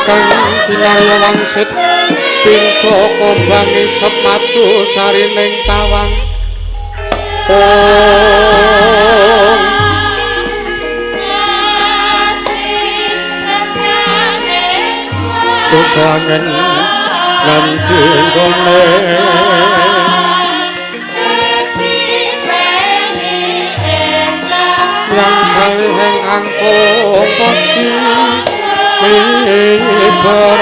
kang kinarya wangsit pintu kobang isep madu sarining tawang. Om susu angin nganti nggone yang kalih angkung poci miber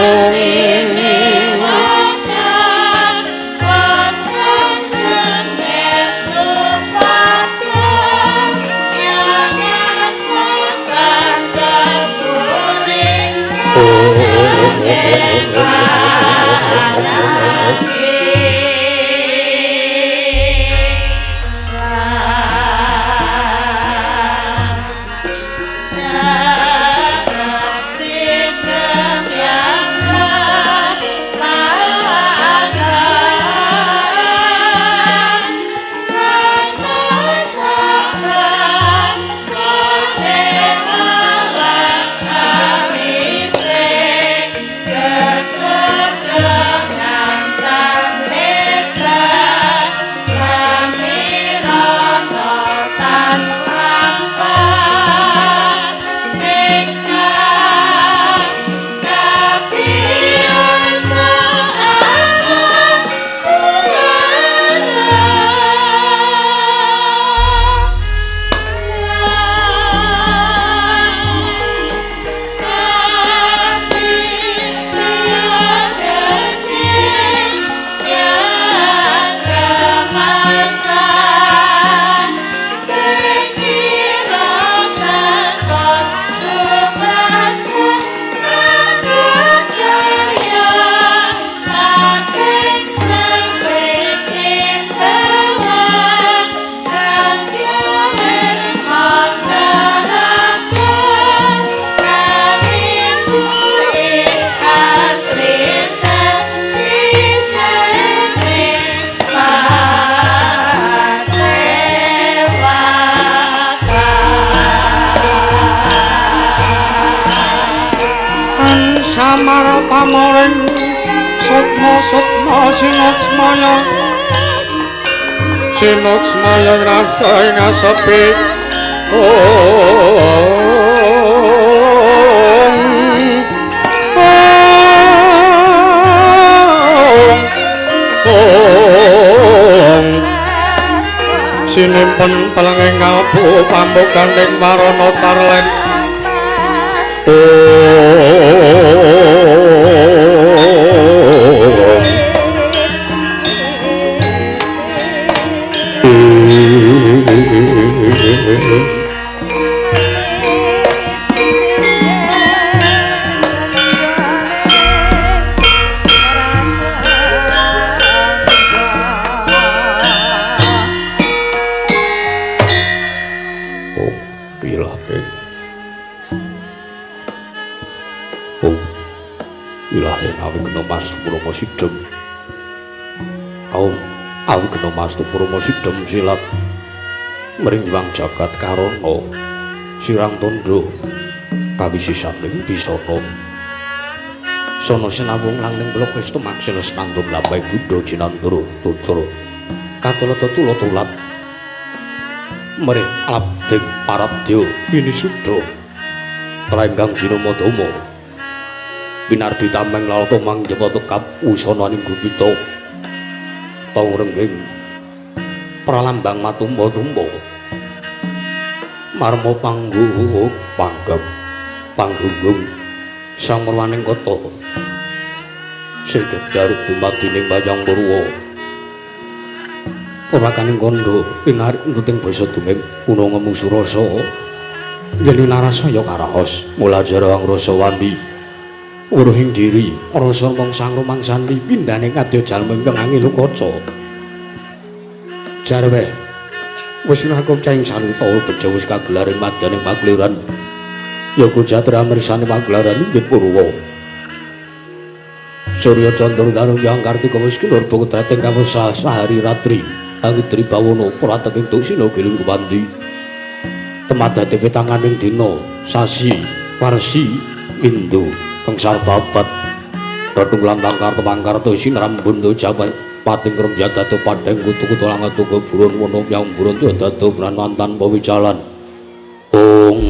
ong. Pamoring sukma sukma sinuksmaya sinuksmaya rasa ing asepi ong ong ong sinimpen telenging kalbu pambukaning marana tarlen. Sidem silat mring wang jagat karana sirang tandha kawisisaning bisana sono sinawung lang ning blok wis tumaksana senandung lampai buddha jinandra tutur katulata tula tulat mrih abding parabdya winisuda trenggang dina madama pinardi tameng lalata mangjepa tekap wusananing gupita tong rengging pralambang matumba-tumba marma panggung panggem panggunggung samurwaning kota sing gebyar dumadining wayang purwa purwakaning kandha pinarik entuting basa dumeng kuna ngemu surasa yen narasaya karaos mula jara angrasa wandi wuruhing diri rasa mangsa rumangsani pindhane kadya jalma ingkang angel kaca. Jarwe wis ngaku caing saluta bejo wis kagelar ing madyaning pagelaran yoga jatra mirsani pagelaran inggih purwa Surya Candra Danu Hyang Kartika wis kinurba kudrateng kawasa sahari ratri angidri bawana prateking tusina giling ruwandi temadate wetanganing dina sasi warsi windu kengsar babat Radung lambang karto mangkarto sinrambun do jabat pating krem jadatu padheng kutu-kutu langat tuku burun wono yang burun tu dadu bulan mantan pawijalan. Ong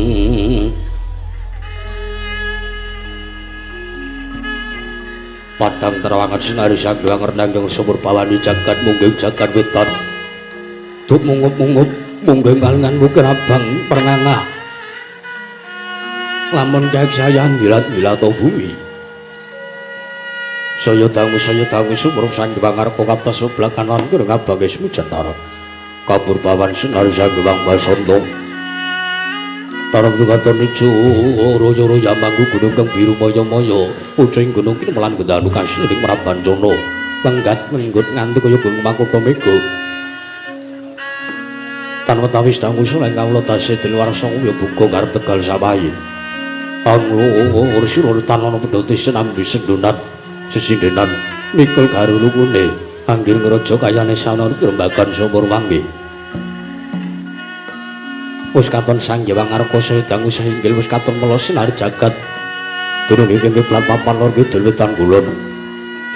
padang terawangan sinari sagiwang renang yang sumur bawani jagat mungging jagat wetan duk mungup-mungup mungging kalingan mukir abang perngangah lamun kaik saya ngilat-ngilat bumi. Saya dangu sumur sang Dewangarka kaptas sebelah kanan kira ngabange semijan darat kabur bawan sinari sang Dewang Basanta tarang tukaton ijo oro-oro yamanggu gunung kang biru maya-maya pucing gunung kini melan gendanu kasih ing Prabancana lenggat menggut nganti kaya gunung Makutha Mega tan wetawis dangu suleng kawula tasih diluar sanga ya buka garep Tegal Sawayi anglo sira tan ana pendhoti senambi sendunan sesindenan mikul garulukune anggir ngraja kayane sana rembagan sumur wangi. Wis katon Sang Hyang Ngarka saya dangu sahinggil wis katon mela sinar jagat durung ing kiblat papan lor kidul wetan kulon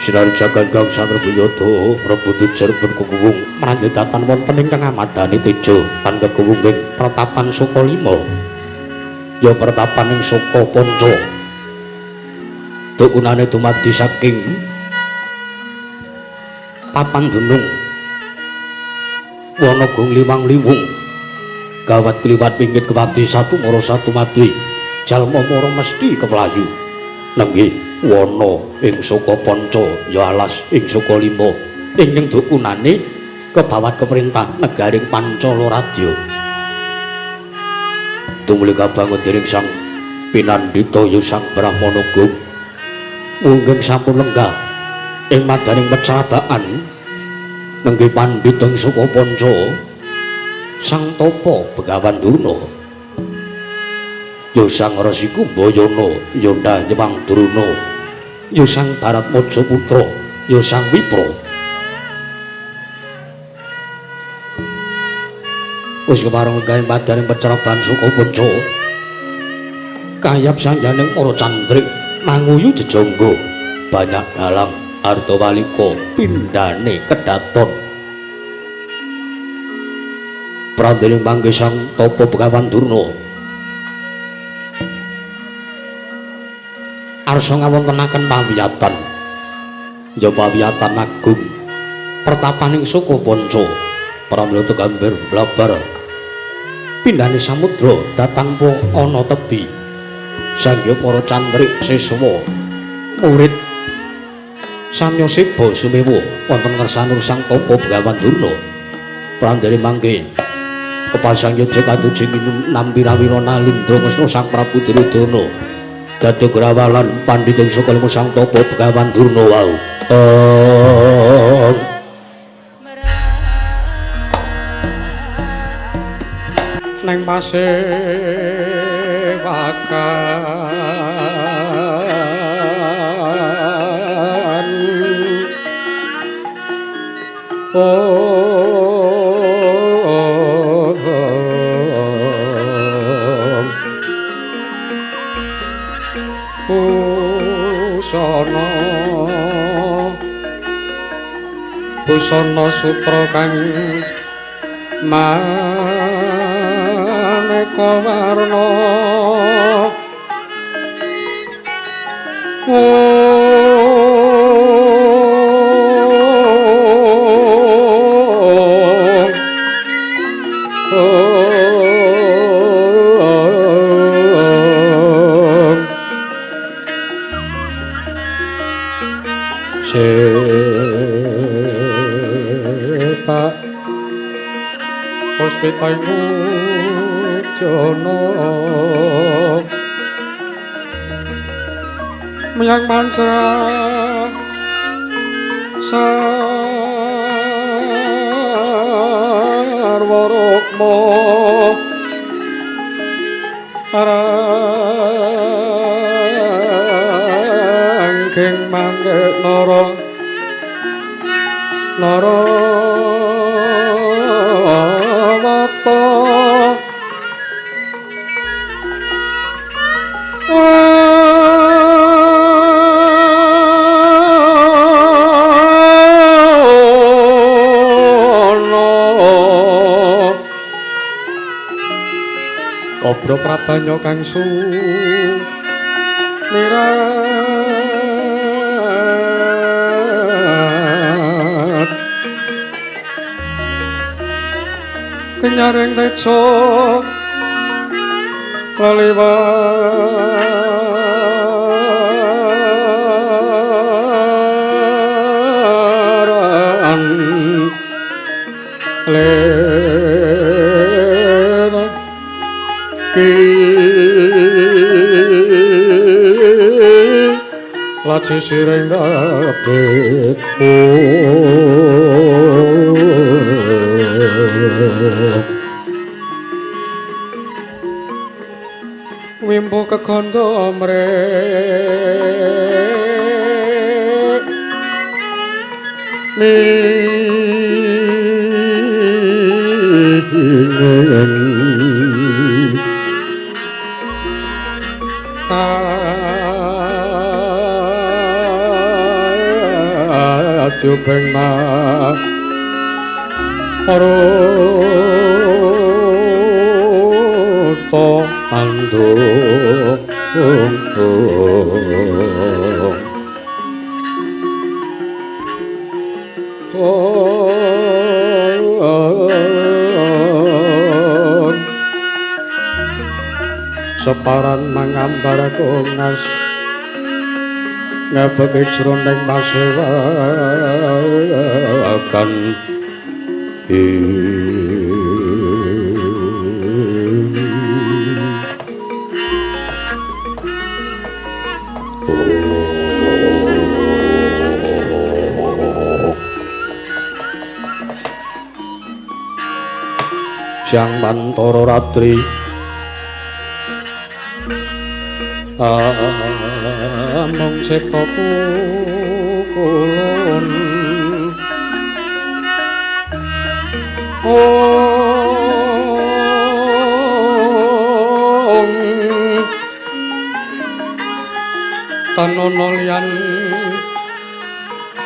sinar jagat kang sanrebuyata rebut jerbun kukuwung marandhetatan wonten ingkang amadani teja lan kekuwung ing pertapan Saka Lima ya pertapan ing Saka Panca dukunane dumadi saking papan dunung wana gung liwang liwung gawat kliwat pingit kewati satu mara satu mati jalma mara mesti keplayu nenggih wana ing Saka Panca ya alas ing Saka Lima ingkang dukunane kebawat keperintah negaring Pancala Radya tumuli kabangun dening Sang Pinandita ya Sang Brahmana Gung munggeng sampun lenggah ing madaning pecabaan nenggih pandhita ing Saka Panca Sang Tapa Begawan Durna ya Sang Resi Kumbayana ya Ndayang Drona ya Sang Baratmaja Putra ya Sang Wipra wis kepareng lenggah ing madaning pecabaan Saka Panca kayap sanjaning para candrik manguyu jejangga banyak dalang ardawalika pindhane kedaton prandeling mangke Sang Tapa Begawan Durna arsa ngawontenaken pawiyatan ya pawiyatan agung pertapaning Saka Panca pramila tegambir blabar pindhane samudra datanpa ana tebi sangya para candrik siswa murid samya seba sumewa wonten ngersanur Sang Tapa Begawan Durna prandene mangke kepasang yaja katuji nampi rawira nalindra ngesna Sang Prabu Duryudana dadi grawalan pandhita ing Saka Lima Sang Tapa Begawan Durna wau. Neng pasewakan busana busana sutra kang maneka warna sepak puspita ngudana miyang manca sarwa rukma rangking mandek nara nara wata Obro prabanya kang sumirat kenyaring tejo leliwaran lena ki laci sireng dapet wimbo kegondo mrek mingen kajubeng maruta andung separan mangambar kongas ngabeki jroning masewakan. Siang mantara ratri amung cipta kulon ong tanono liyan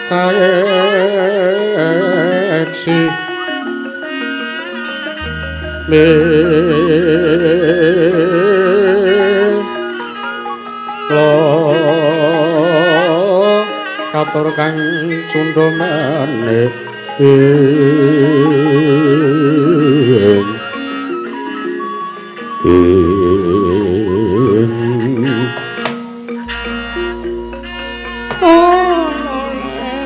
kaeksi me lo katur kang cundha manik ing oh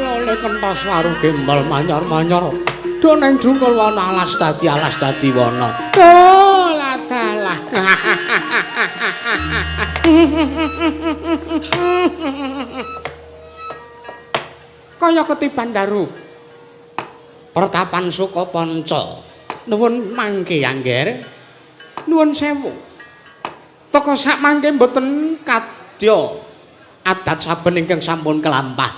lole kentos waru gembal manyor-manyor do neng jungkul wana alas dadi wana. Oh ladalah. Kaya ketiban daru pertapan Sukapanca. Nuwun mangke angger. Nuwun sewu. Teka sak mangke mboten kadya adat saben ingkang sampun kelampah.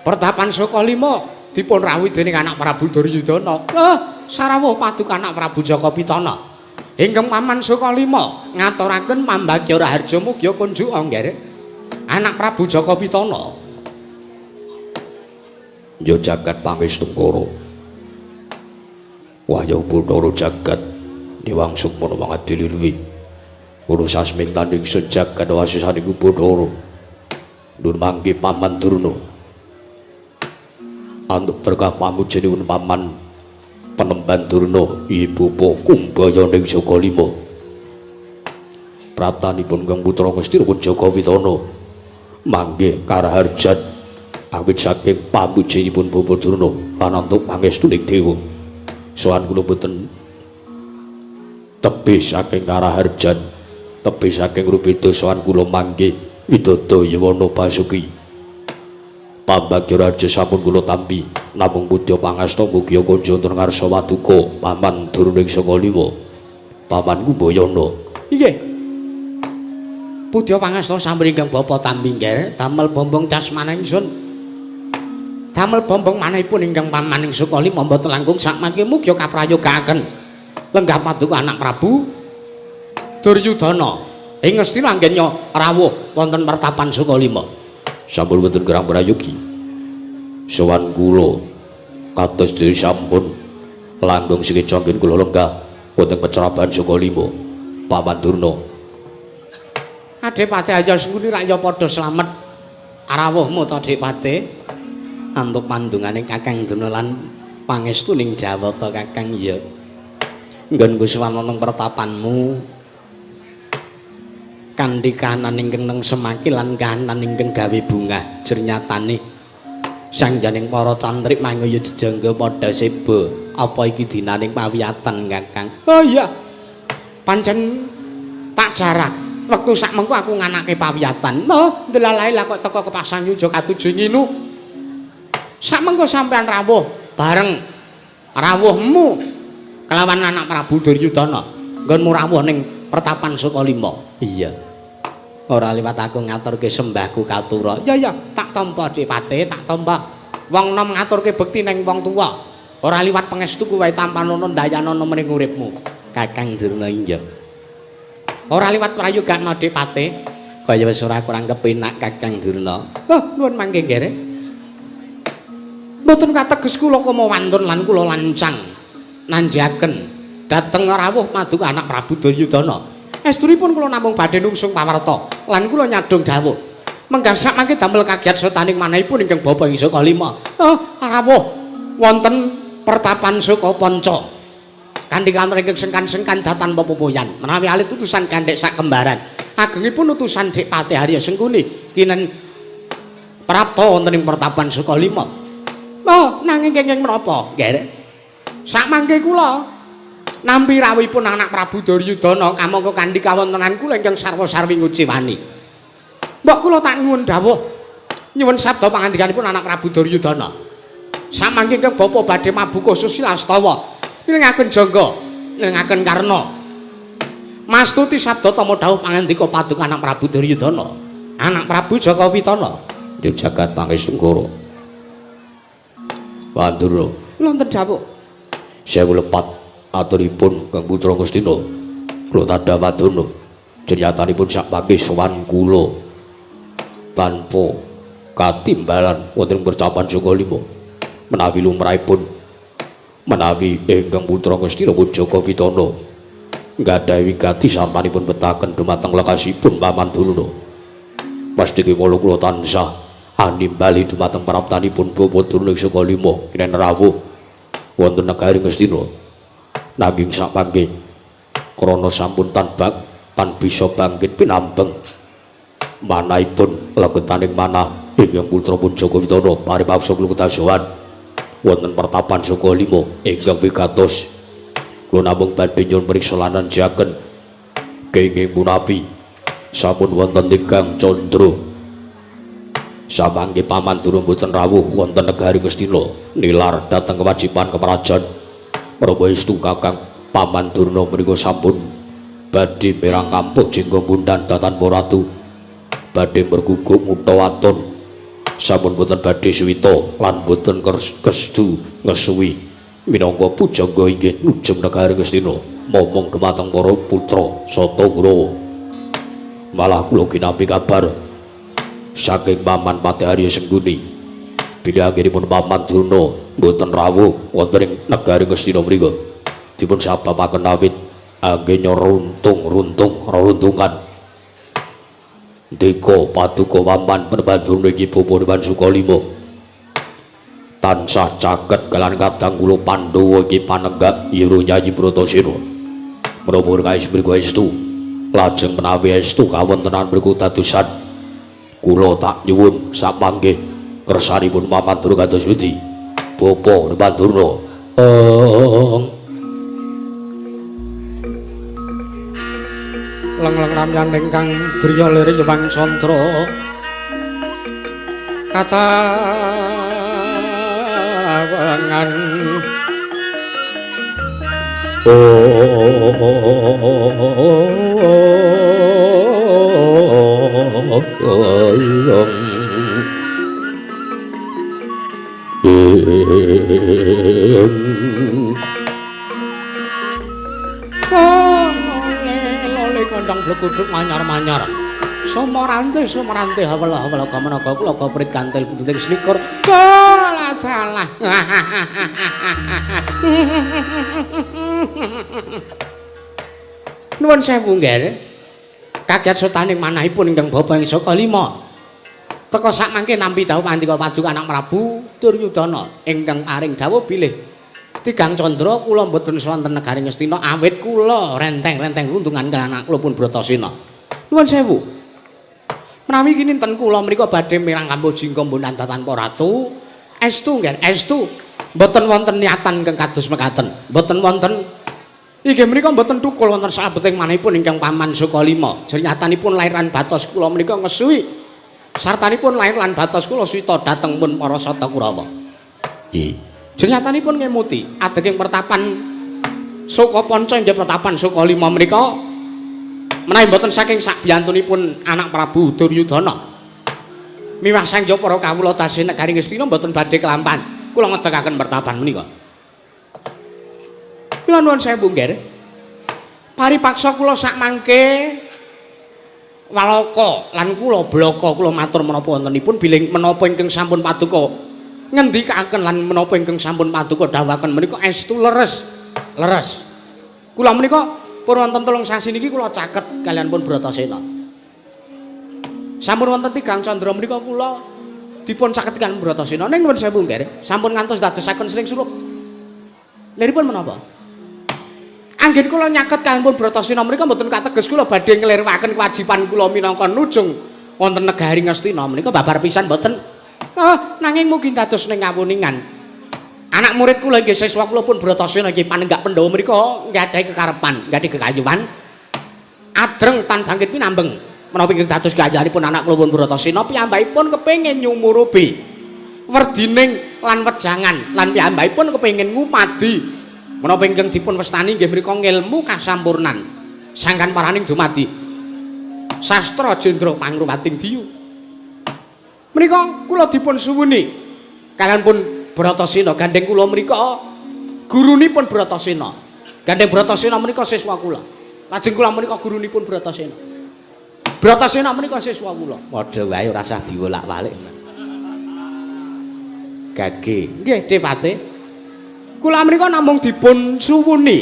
Pertapan Sukalima dipun rawuhi dening anak Prabu Duryudana. Sarawuh paduka anak Prabu Jaka Pitana. Ingkang paman Sukalima ngaturaken pambagya raharja mugia kunjuk angger. Anak Prabu Jaka Pitana. Ya jagat pangestungkara. Wahyu Bathara jagat Dewang Sukmana mangadili. Guru sasming tanding sejagat wasisaning Bathara. Nur mangke paman Durna. Antuk berkah pamujanipun paman penemban Durna ibu bapa Kumbayana ing Sukalima. Pratanipun Kang Putra Ngastina Jaka Pitana mangke karaharjan awit saking pamujanipun Bapa Durna lan antuk pangestuning dewa. Sowan kula boten tebih saking karaharjan, tebih saking rubeda sowan kula mangke widodo Yawana Basuki. Pambagya raja sampun kula tampi namung mudya pangasta mugi kunjung wonten ngarsa paduka paman Durna ing Sukalima. Paman Kumbayana. Inggih. Pudya pangasta sampun ingkang bapa tampi nggih, damel bombong casmana ingsun. Damel bombong manahipun ingkang paman ing Sukalima mboten langkung sakmangke mugi kaprayogaaken lenggah paduka anak Prabu Duryudana ing Ngastina anggenya rawuh wonten pertapan Sukalima. Sampun wonten gerang prayogi. Sowan kula kados diri sampun langkung sekeca anggen kula lenggah wonten peceraban Sukalima. Paman Durna. Adipati Arya Sengkuni rak ya padha slamet rawuhmu to Dipati. Antuk pandungane Kakang Durna lan pangestuning Jawata Kakang ya. Nggonku sowan ana pertapanmu kanthi kahanan ingkang neng semaki lan kahanan ingkang gawe bungah jernyatane sangjaning para cantrik manguyu jejangga padha seba. Apa iki dinaning pawiyatan Kakang? Oh iya, pancen tak jarak wektu sak mengko aku nganake pawiyatan. Oh, ndelalae lah kok teko kepasang yuja katuju nginu. Sak mengko sampean rawuh bareng rawuhmu kelawan anak Prabu Duryudana. Nggonmu rawuh ning pertapan Sukalima. Iya. Ora liwat aku ngaturke sembahku katura. Ya ya, tak tampa Dipati, tak tampa. Wong nom ngaturke bekti ning wong tuwa. Ora liwat pangestuku wae tampanana ndayanana mring uripmu. Kakang Durna inggih. Ora liwat prayogana Dipati. Kaya wis ora kurang kepenak Kakang Durna. Oh, nuwun mangke nggere. Mboten kateges kula kama wantun lan kula lancang nanjaken dhateng rawuh paduka anak Prabu Duryudana. Estunipun kula namung badhe nungsung pawarta lan kula nyadhong dawuh. Menggah sak mangke damel kagiat setaning manahipun ingkang bapa ing Sukalima. Oh, rawuh wonten pertapan Sukapanca. Kanthi kantor ingkang sengkan-sengkan datan pepopoyan menawi alit utusan gandhek sak kembaran. Agengipun utusan Dipati Arya Sengkuni kinen prapta wonten ing pertapan Sukalima. Oh, nanging kenging menapa, Nggih. Sak mangke kula nampi rawuhipun anak Prabu Duryudana kamangka kanthi kawontenan kula ingkang sarwa-sarwi nguciwani. Mbok kula tak nyuwun dawuh, nyuwun sabda pangandikanipun anak Prabu Duryudana. Samangke ingkang bapa badhe mabuka susilastawa, nirengaken jangga, nirengaken karna. Mastuti sabda tama dawuh pangandika paduka anak Prabu Duryudana, anak Prabu Jaka Witana. Ing jagat pangestu. Pandura. Wonten dawuh. Sewu lepat aturipun Kang Putra Ngastina. Kula tandha wadana. Jenyatanipun sak mangke sowan kula tanpa katimbalan wonten percapan Sukalima. Menawi lumrahipun menawi ingkang Putra Ngastina pun Jaka Witana nggadahi wigati sartanipun betaken dumateng lekasipun Paman Durna. Pastiki kula kula tansah animbali dumateng praptanipun Bapa Durna ing Sukalima kinen rawuh wonten negari Ngastina. Nanging sakmangke krana sampun tanbak tan bisa bangkit pinambeng manahipun legetaning manah ingkang putra pun Jaka Witana paripaksa kula kedasowan wonten pertapan Sukalima ingkang wigatos. Kula namung badhe nyuwun priksa lan nanjaken kenging punapi sampun wonten tigang candra. Samangke Paman Durna mboten rawuh wonten negari Ngastina nilar dhateng kewajiban keparajan. Menapa estu Kakang Paman Durna menika sampun badhe mirang kampuh jengga mundan datan ratu badhe merguguk ngutha waton sampun boten badhe suwita lan boten kestu ngesuwi minangka pujangga inggih nujem negari Ngastina momong dumateng para putra sata Kurawa. Malah kula ginampi kabar saking Paman Patih Arya Sengkuni bilih anggenipun Paman Durna mboten rawuh wonten ing negari Ngastina mriku dipun sababaken awit anggene runtung-runtung reruntungan. Ndika paduka Paman Durna iki bapa Sukalima tansah caket kalian kadang kula Pandhawa iki panenggak ira Nyayi Bratasena. Menapa kaes mriku estu lajeng menawi estu kawontenan mriku dadosan kula tak nyuwun sapanggih kersanipun Paman Durna kados pundi Bapa Durna. Leng-leng ramyan ingkang driya lirik Hyang Candra katawangan Lole kondang bleguduk manyar-manyar. Sumorante sumorante hawela-hawela kamenaga kula koprit kantil pututing selikur. Salah salah. Nuwun sewu nggih. Kaget setaning manahipun ingkang bapa ing Saka Lima. Teka sak mangke nampi dawuh pandika paduka anak Prabu Duryudana ingkang paring dawuh bilih Tigang Candra kula mboten sonten negari Ngastina awit kula renteng-renteng rundungan kaliyan anak kula pun Bratasena. Nuwun sewu. Menawi kininten kula mriku badhe mirang kambuh jingga mbonan tanpa ratu, estu nggih, estu. Mboten wonten niatan ingkang kados mekaten. Mboten wonten inggih menika mboten thukul wonten salebeting manahipun ingkang paman Sukalima. Jernyatanipun lair lan batos kula menika ngesuwi. Sartanipun lair lan batos kula suwita dhateng pun para Sata Kurawa. Nggih. Jernyatanipun ngemuti adeging pertapan Sukapanca inggih pertapan Sukalima menika menawi mboten saking sakbiyantunipun anak Prabu Duryudana. Miwah sangya para kawula tasih negari Ngastina mboten badhe kelampan. Kula ngedegaken pertapan menika. Kula nuwun sewu nggih. Paripaksa kula sak mangke walaka lan kula blaka kula matur menapa wontenipun bilih menapa ingkang sampun paduka ngendikaken lan menapa ingkang sampun paduka dawuhaken menika estu leres. Leres. Kula menika pun wonten 3 sasi niki kula caket kaliyan pun Bratasena. Sampun wonten Tigang Candra menika kula dipun caket kaliyan Bratasena. Ning nuwun sewu nggih, sampun ngantos dadosaken sling surup. Liripun menapa? Anggen kula nyaket kaliyan pun Bratasena menika mboten kateges kula badhe nglirwaken kewajiban kula minangka nujung wonten negari Ngastina menika babar pisan mboten. Oh, nanging mugi dados ning kawuningan. Anak murid kula inggih siswa kula pun Bratasena inggih panenggak Pandhawa menika nggadahi kekarepan, nggadahi kekayuan. Adreng tan bangkit pinambeng menapa ingkang dados gayahanipun anak kula pun Bratasena piyambakipun kepengin nyumurupi werdining lan wejangan lan piyambakipun kepengin ngupadi menapa ingkang dipun wastani inggih mriku ngelmu kasampurnan sangkan paraning dumadi sastra jendra pangruwating diyu. Menika kula dipun suwuni kaliyan pun Bratasena gandeng kula mriku gurunipun Bratasena. Gandeng Bratasena menika siswa kula. Lajeng kula menika gurunipun Bratasena. Bratasena menika siswa kula. Padha wae ora usah diwolak-walik. Gage. Nggih, Depate. Kula menika namung dipun suwuni.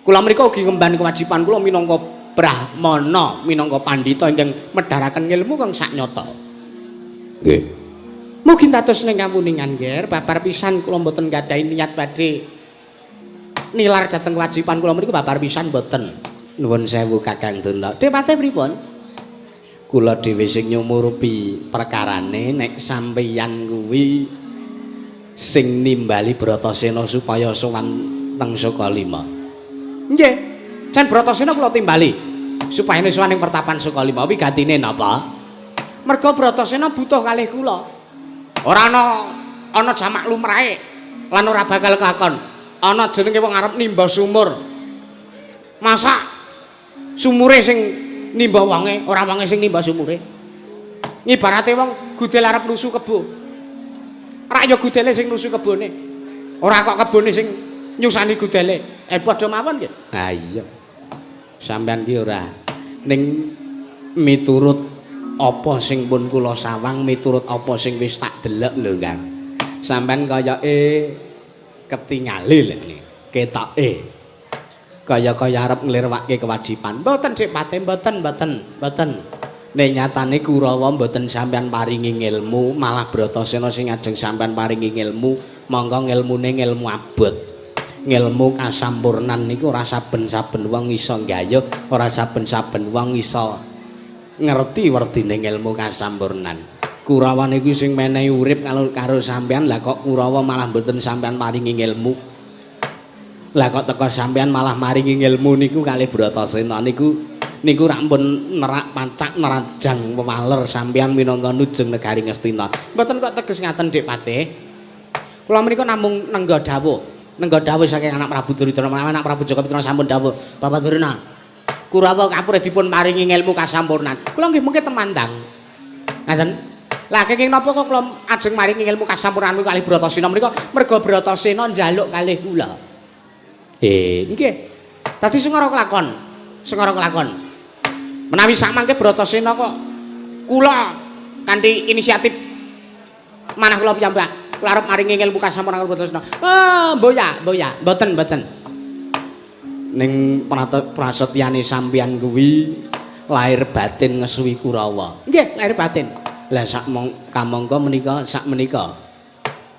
Kula menika ugi ngemban kewajiban kula minangka brahmana, minangka pandhita ingkang medharaken ngilmu kang saknyata. Nggih. Mugi dados ning kawuningan, Nger, babar pisan kula mboten gadahi niat badhe nilar dhateng kewajiban kula mriku babar pisan mboten. Nuwun sewu Kakang Durna. Depate pripun? Kula dhewe sing nyumurupi perkarane nek sampeyan kuwi sing nimbali Bratasena supaya sowan teng Sukalima. Nggih. Jan Bratasena kula timbali supaya sowan ing pertapan Sukalima. Wigatine napa? Merga Bratasena butuh kalih kula. Ora ana jamak lumrahe lan ora bakal kelakon. Ana jenenge wong arep nimba sumur. Masa sumure sing nimba wonge, ora wonge sing nimba sumure. Ngibarate wong gudel arep nusu kebo. Rak ya gudele sing nusu kebone. Ora kok kebone sing nyusani gudele. Padha mawon nggih. Ha iya. Sampeyan ki ora ning miturut apa sing pun kula sawang, miturut apa sing wis tak delok lho, Kang. Sampeyan kayake ketingale lho ngene. Ketoke kaya-kaya arep nglirwake kewajiban. Mboten Dik Pate, mboten, mboten, mboten. Nek nyatane Kurawa mboten sampeyan paringi ngilmu, malah Bratasena sing ajeng sampeyan paringi ngilmu, monggo ngilmune ngilmu abot. Ngilmu kasampurnan niku ora saben-saben wong iso nggayuh, ora saben-saben wong iso ngerti werdine ngilmu kasampurnan. Kurawa niku sing menehi urip karo sampeyan, lah kok Kurawa malah mboten sampeyan paringi ngilmu. Lah kok teko sampeyan malah maringi ngilmu niku kalih Bratasena niku niku rak pun nerak pacak nerajang wewaler sampeyan minangka nujung negari Ngastina. Mboten kok teges ngaten Dik Patih. Kula menika namung nengga dawuh, nengga dawuh saking anak Prabu Duryudana menawi anak Prabu Jaka Pitra sampun dawuh, Bapak Durna. Kurawa kapurih dipun paringi ngilmu kasampurnan. Kula nggih mengke temandang. Ngaten. Lah kenging napa kok kula ajeng maringi ngilmu kasampurnan kalih Bratasena menika merga Bratasena njaluk kalih kula. Nggih. Dadi sing ora kelakon, sing ora kelakon. Menawi sakmangke Bratasena kok kula kanthi inisiatif manah kula piyambak, kula arep maringi ngilmu kasampurnan Bratasena. Oh, mboya, mboya, mboten, mboten. Ning prasetyane sampeyan kuwi lahir batin ngesuwi Kurawa. Nggih, lahir batin. Lah sak kamangka menika sak menika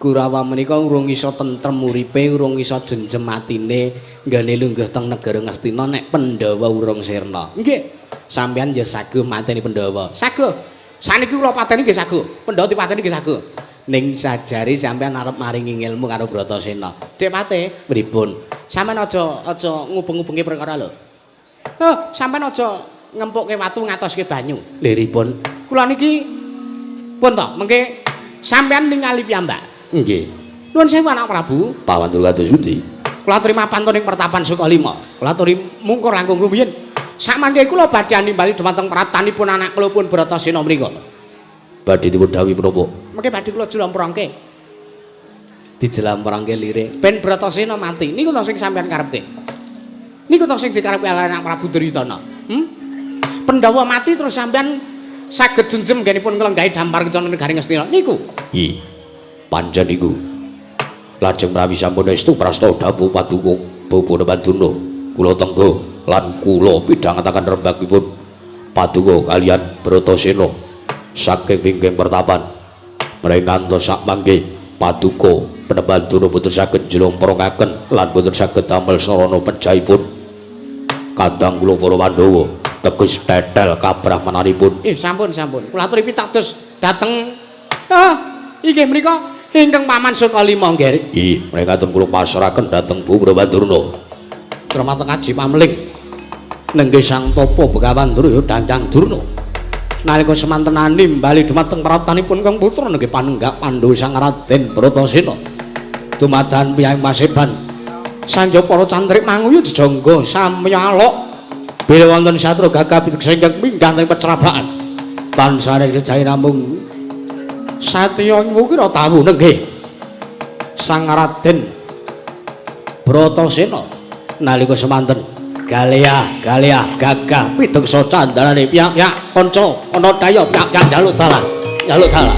Kurawa menika urung iso tentrem uripe, urung iso jenjem atine nggone lungguh teng negara Ngastina nek Pandhawa urung sirna. Nggih. Sampeyan ya saguh mateni Pandhawa. Saguh. Saniki kula pateni nggih saguh. Pandhawa dipateni nggih saguh. Ning sajari sampeyan arep maringi ilmu karo Bratasena. Dik Pate, pripun? Sampeyan aja ngubeng-ubengke perkara lho. Heh, sampeyan aja ngempukke watu ngatoske banyu. Liripun. Kula niki pun to, mengke sampeyan ningali piyambak. Nggih. Nuwun sewu anak Prabu. Pawantul kados pundi? Kula aturi mapan ing pertapan Sukalima. Kula aturi mungkur langkung rumiyin. Samangke kula badhe nimbali dhumateng pratanipun anak kula pun Bratasena mriku. Badhe dipun dhawuhi menapa? Mengke badhe kula jlamprangke. Dijlamprangke lire ben Bratasena mati. Niku to sing sampeyan karepke. Niku to sing dikarepke anak Prabu Duryudana. Pandhawa mati terus sampeyan saged jenjem nggenipun nglenggahi dampar kencana negari Ngastina. Niku. Nggih. Pancen iku. Lajeng mrawi sampun estu prasta dawuh paduka Bapak Panduna kula tengga lan kula pidhangetaken rembagipun paduka kaliyan Bratasena saking wingking pertapan. Mring ngantos sak mangke paduka Panduna boten saged njlomprongake lan boten saged damel sarana pejahipun. Kadang kula para Pandhawa teges tetel kabrahmananipun. Sampun sampun. Kula aturi pitados dhateng inggih menika ingkang paman Sukalima nggih. Nggih, mrekaten kula pasrahaken dhateng Bapak Panduna. Kramateng Aji Pameling nenggih Sang Tapa Begawan Durya Dandang Durna. Nalika semanten nimbali dumateng pratanipun Kang Putra nenggih panenggak Pandhawa Sang Raden Bratasena. Dumadan piyambak Maseban sanja para cantrik manguyu jejangga samya alok bilih wonten satru gagah piteksa ingkang minggah ing pecrabaan. Tansah sejahe namung satya nyuwukira tawu nenggih Sang Raden Bratasena. Nalika semanten galeah galeah gagah pideksa candalane piyak-piyak kanca ana daya piyak-piyak njaluk dalan njaluk dalan.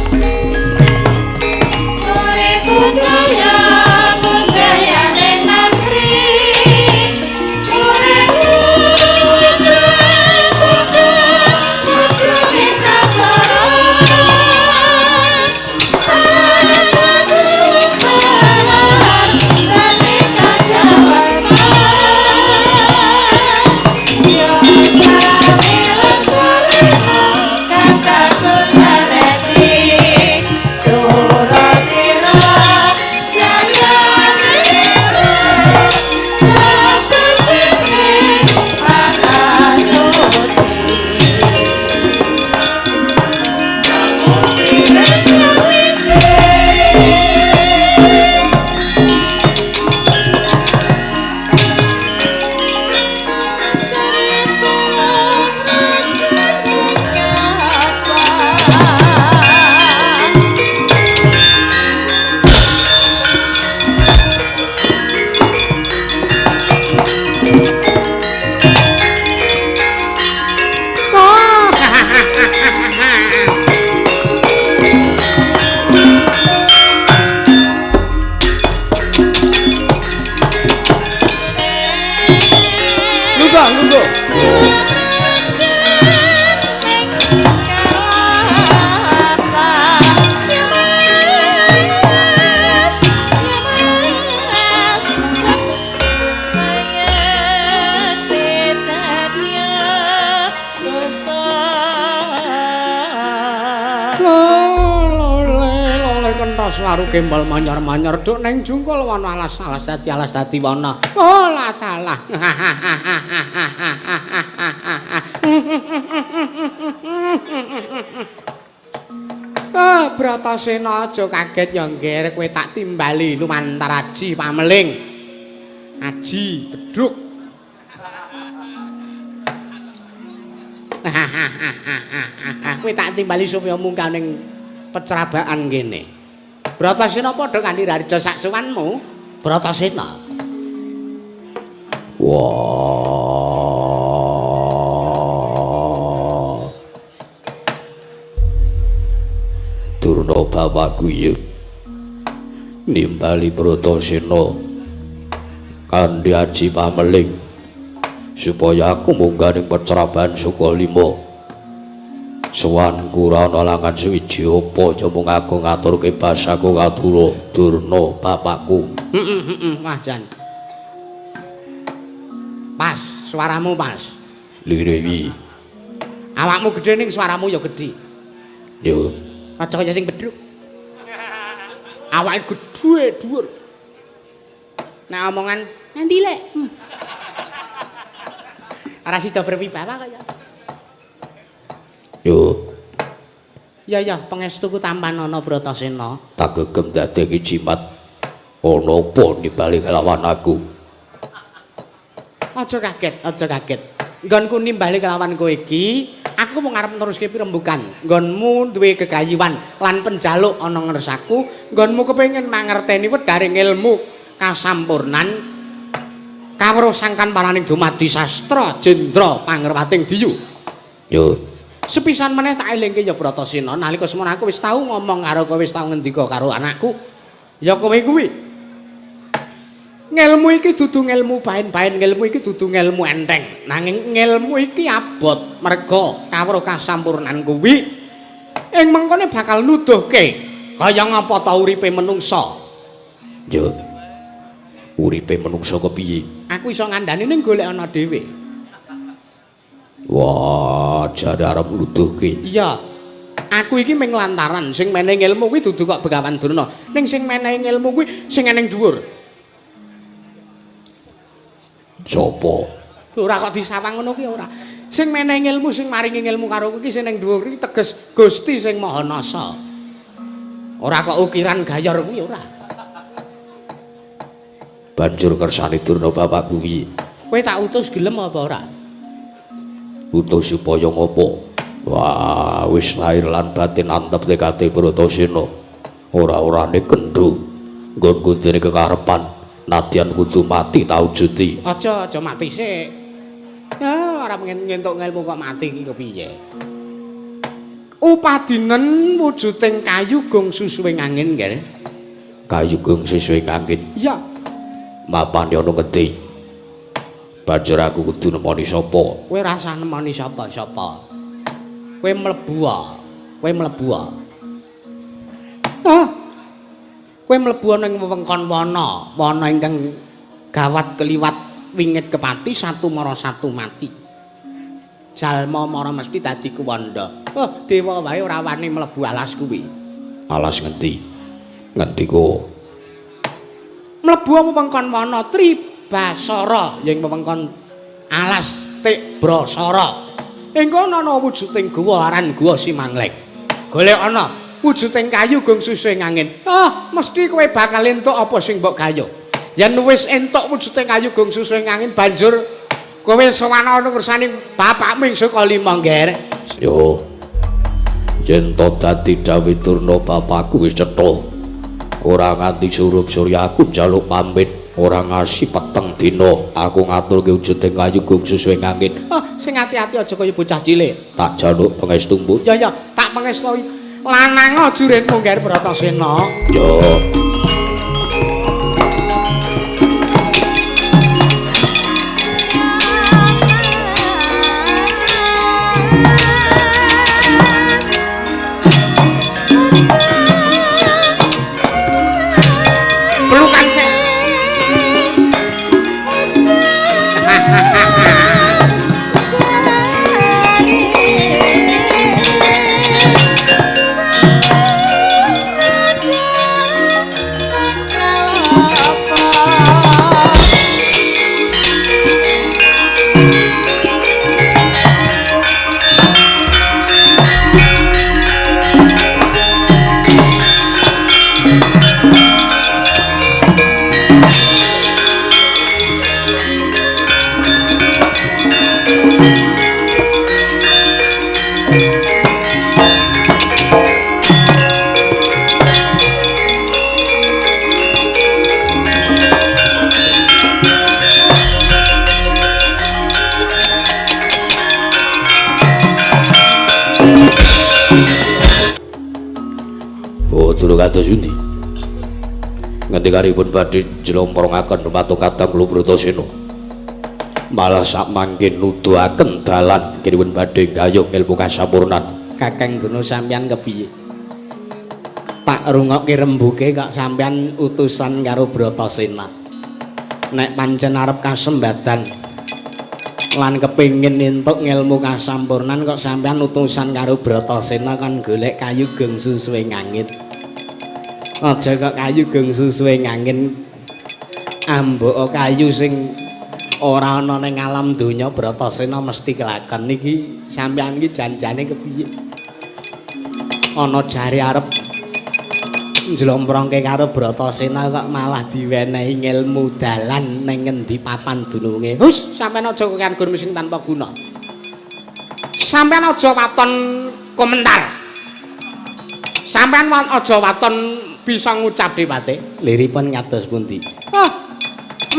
Kembal manyar-manyar duk neng jungkul wana alas-alas dadi alas dadi wana. Oh la dalah. Ah Bratasena aja kaget ya nggih kowe tak timbali lumantar aji pameling. Aji beduk. Kowe tak timbali supaya munggah ning pecrabaan kene. Bratasena padha kanthi raja saksuwanmu, Bratasena. Wah. Durna bapakku ya nimbali Bratasena kanthi aji pameling Supaya aku munggah ning pecraban Sukalima. Sowan kura ana langan suwiji apa ya mung aku ngaturke basaku katura Durna bapakku. Heeh, wah jan. Pas, suaramu pas. Lirewi. Awakmu gedhe ning suaramu ya gedhe. Yo. Aja kaya sing bedhuk. Awake gedhe dhuwur. Nek omongan ngendi lek? Ora sida berwibawa kaya. Yo. Ya ya, pangestuku tampanana Bratasena. Tak gegem dadi jimat. Ana apa nimbali kelawan aku? Aja kaget, aja kaget. Nggonku nimbali kelawan kowe iki, aku mung arep neruske pirembugan. Nggonmu duwe gegayuhan lan penjaluk ana ngersaku, nggonmu kepengin mangerteni wedharing ilmu kasampurnan kawruh sangkan paraning dumadi sastra jendra pangerwating diyu. Yo. Sepisan meneh tak elingke ya Bratasena, nalika semono aku wis tau ngomong karo kowe, wis tau ngendika karo anakku. Ya kowe kuwi. Ngelmu iki dudu ngelmu baen-baen, ngelmu iki dudu ngelmu enteng. Nanging ngelmu iki abot merga kawruh kasampurnan kuwi ing mengkone bakal nuduhke kaya ngapa ta uripe menungsa. Yo. Uripe menungsa kepiye? Aku iso ngandani ning golek ana dhewe. Wah, jare arep nuduhke. Iya. Aku iki mung lantaran sing menehi ilmu kuwi dudu kok Begawan Durna. Ning sing menehi ilmu kuwi sing eneng dhuwur. Sopo? Ora kok disawang ngono kuwi ora. Sing menehi ilmu, sing maringi ilmu karo kuwi sing ning dhuwur iki teges Gusti sing Maha Nasa. Ora kok ukiran gayor kuwi ora. Banjur kersane Durna bapak kuwi. Kowe tak utus gelem apa ora? Utus supaya ngopo? Wah, wis lahir lan batin antep tekate Bratasena. Ora-orane kendho. Nggonku dene kekarepan nadyan kudu mati tau juti. Aja, aja mati sik. Ya, ora ngentuk ngelmu kok mati iki kepiye? Upadinen wujuding kayu gong susuwing angin, nggih. Kayu gong susuwing angin. Iya. Mapane ana ngendi? Banjur aku kudu nemoni sapa? Kowe rasah nemoni sapa-sapa. Kowe mlebu ah. Kowe mlebu ah. Ah. Kowe mlebu ana ing wewengkon wana, wana ingkang gawat keliwat wingit kepati satu mara satu mati. Jalma mara mesti dadi kuwanda. Oh, dewa wae ora wani mlebu alas kuwi. Alas ngendi? Ngendi ku? Mlebu wewengkon wana Tribasara, ing wewengkon alas Tikbrasara. Ing kono ana wujuding guwa aran Guwa Simangleng. Golek ana wujuding kayu gong susuhe angin. Ah, mesti kowe bakal entuk apa sing mbok gayuh. Yen wis entuk wujuding kayu gong susuhe angin banjur kowe sowan ana ngersane bapakmu ing Sukalima, Ngger. Yo. Yen to dadi dawuh Durna bapakku wis cetha. Ora nganti surup surya aku njaluk pamit, ora ngasi peteng dina aku ngaturke wujuding kayu gong susuhe angin. Ah, sing ati-ati aja kaya bocah cilik. Tak jaluk pangestu mbok. Ya ya, tak pangestoi. Lanang jurenmu Ngger Bratasena. Yo. Pelukan sik. Bodoro kados pundi? Ngendikanipun badhe njlomporongaken dumateng Kakang Bratasena. Malah sak mangke nuduhaken dalan kiriwun badhe gayuh ilmu kasampurnan. Kakang Durna sampeyan kepiye? Tak rungokke rembuke kok sampeyan utusan karo Bratasena. Nek pancen arep kasembadan lan kepengin entuk ngelmu kasampurnan kok sampeyan utusan karo Bratasena kan golek kayu geng susuwe ngangin. Aja kok kayu geng susuwe ngangin, ambok kayu sing ora ana ning alam donya Bratasena mesti kelakon. Niki sampeyan iki janjane kepiye? Ana jare arep njlomprongke karo Bratasena kok malah diwenehi ngelmu dalan ning ngendi papan dununge. Hus, sampeyan aja kokean gur sing tanpa guna. Sampeyan aja waton komentar. Sampeyan aja waton bisa ngucap dhewate. Liripun kados pundi? Oh,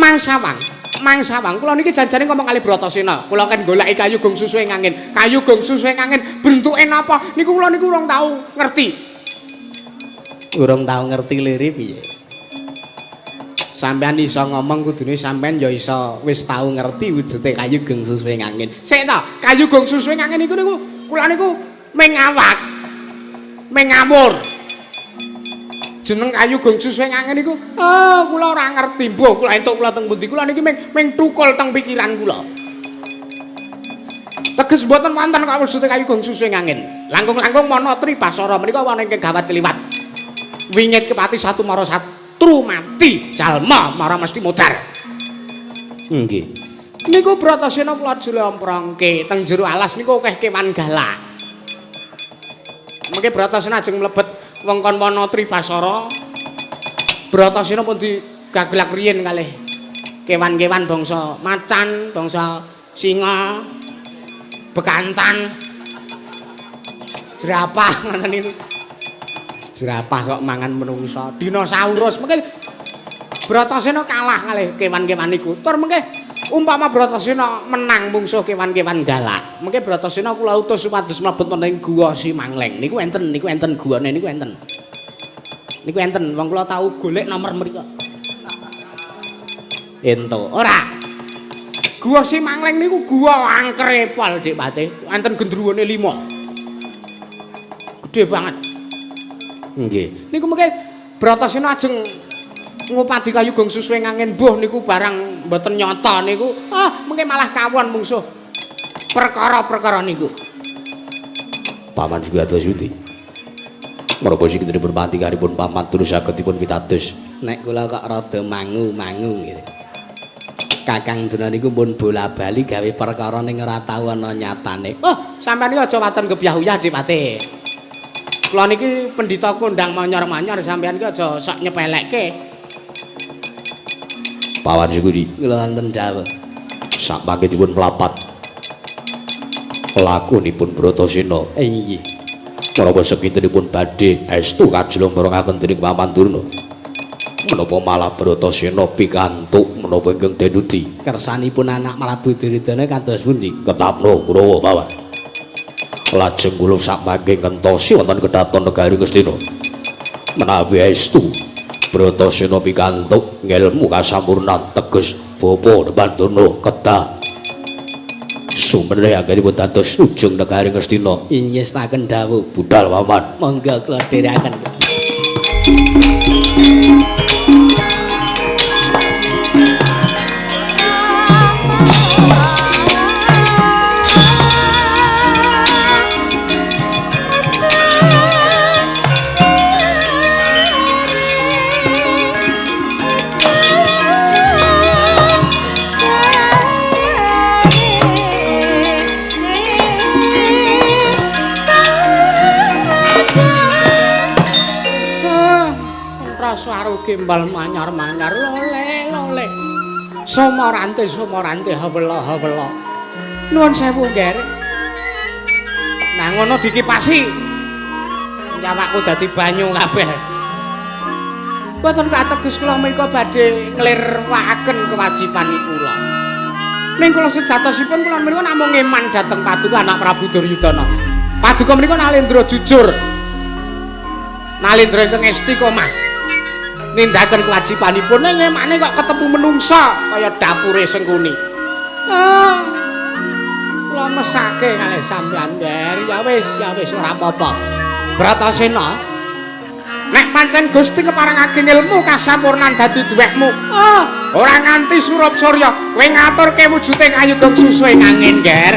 Mang Sawang. Mang Sawang, kula niki janjane ngomong kali Bratasena. Kula kan goleki kayu gong susuhe ngangin. Kayu gong susuhe ngangin bentuke napa? Niku kula niku urung tau ngerti. Urung tau ngerti liri piye? Sampeyan iso ngomong kudune sampeyan ya iso wis tau ngerti wujude kayu geng susuhe ngangin. Sik ta, kayu gong susuhe ngangin niku niku kula niku ming awak. Ming ngawur. Jeneng kayu gong susuhe ngangin niku, oh kula ora ngerti mbuh kula entuk kula teng pundi. Kula niki ming tukul teng pikiran kula. Teges mboten wonten kok wujude kayu gong susuhe ngangin. Langkung-langkung mana tribasara menika wonten ingkang gawat kliwat. Wingit kepati satu mara satru mati jalma mara mesti modar. Nggih. Niku Bratasena kula jlomprongke teng jero alas niku akeh kewan galak. Mengke Bratasena ajeng mlebet wengkon wana Tribasara. Bratasena pun digaglak riyin kalih kewan-kewan bangsa macan, bangsa singa, bekantan, jerapah ngoten niku. Jerapah kok mangan menungsa, dinosaurus. Mengke Bratasena kalah kalih kewan-kewan niku. Tur mengke umpama Bratasena menang mungsuh kewan-kewan galak, mengke Bratasena kula utus supados mlebet wonten ing Guwa Simangleng. Niku enten, niku enten guwane niku enten. Niku enten, wong kula tau golek nomor mriku. Entuk ora. Guwa Simangleng niku guwa angkere pol Dik Pate. Enten gendruwone 5. Gedhe banget. Nggih. Niku mengke Bratasena ajeng ngupadi kayu gong susuhe ngangin mbuh niku barang mboten nyata niku. Ah, mengke malah kawon mungsuh perkara-perkara niku. Paman juga atos pundi? Menapa sikintenipun pantikanipun paman terus saged dipun pitados? Nek kula kok rada mangu-mangu nggih. Kakang Durna niku pun bola-bali gawe perkara ning ora tau ana nyatane. Oh, sampeyan iki aja waton gebyah-uyah Dik Pate. Kula niki pendhita kondang manyor-manyor, sampeyan iki aja sok nyepelekke. Pawan Sukuri kula wonten dawuh. Sak mangke dipun mlapat lakunipun Bratasena. Inggih. Menapa sekintenipun badhe estu kajlomrongaken dening Paman Durna? Menapa malah Bratasena pikantuk menapa ingkang denudi? Kersanipun anak Prabu Duryudana kados pundi? Ketapno Kurawa Paman. Lajeng kula sak mangke ngentosi wonten kedaton negari Ngastina. Menawi estu Bratasena pikantuk ngelmu kasampurnan teges bapa Pandurna kedah sumeneh anggenipun dados ujung negari Ngastina. Ingestaken dawuh budal Paman. Monggo kula dherekaken. Gembal manyar-manyar lole lole somorante somorante hawela hawela. Nuwun sewu nggih. Nah ngono dikipasi nyawakku dadi banyu kabeh. Mboten kateges kula menika badhe nglirwakaken kewajiban kula. Ning kula sejatosipun kula menika namung ngeman dhateng paduka anak Prabu Duryudana. Paduka menika nalendra jujur. Nalendra ingkang istiqomah. Nindakaken kewajibanipun ning emane kok ketemu menungsa kaya dapure Sengkuni. Ah. Kula mesake kalih sampeyan, Nger. Ya wis ora apa-apa. Bratasena, nek pancen Gusti keparengake ilmu kasampurnan dadi duwekmu. Ah, ora nganti surup surya, kowe ngaturke wujuding kayu gong susu ing angin, Nger.